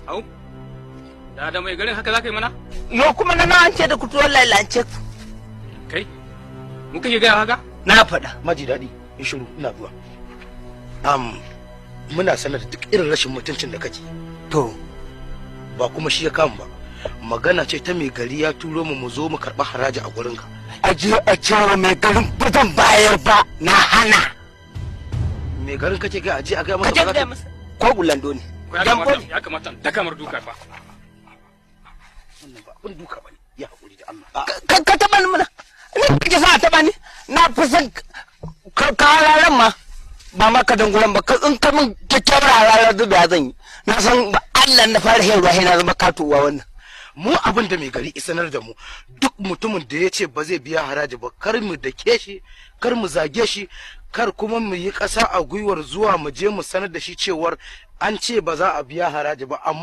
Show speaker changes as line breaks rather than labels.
Au. Da mai garin haka za ka yi mana?
Yo, kuma na an ce da kutu, wallahi lance ku.
Kai. Mu kake gaya haka?
Na faɗa.
Maji daɗi, in shiru, ina zuwa. Muna sanar da duk irin rashin mutuncin da kake.
To.
Ba kuma shi ya kama ba. Magana ce ta mai gari ya turo mu mu zo mu karɓi haraji a gurinka.
A je a cewa mai garin ba zan bayar ba, na hana.
Mai garin kake ga aje a ga
Ka
masa
je
ba za
ka gaya
ka
masa. Ko gulando ne.
Ko ya
Dan
kamata
boli.
ya kamata in daka mar duka fa.
Wannan ba abin duka bane. Ya hakuri da Allah.
Ka taɓa ni mana. Ni kake sa a taɓa ni? Na fi son ka hararan ma. Ba ma ka dangulan ba, ka in ka min kyakkyawar hararar zubiya zan yi. Na san ba Allah na fara haihuwa sai na zama katuwa wannan.
Mu abin da mai gari sanar da mu, duk mutumin da ya ce ba zai biya haraji ba, kar mu dake shi, kar mu zage shi, kar kuma mu yi ƙasa a gwiwar zuwa mu je mu sanar da shi cewar an ce ba za a biya haraji ba, amma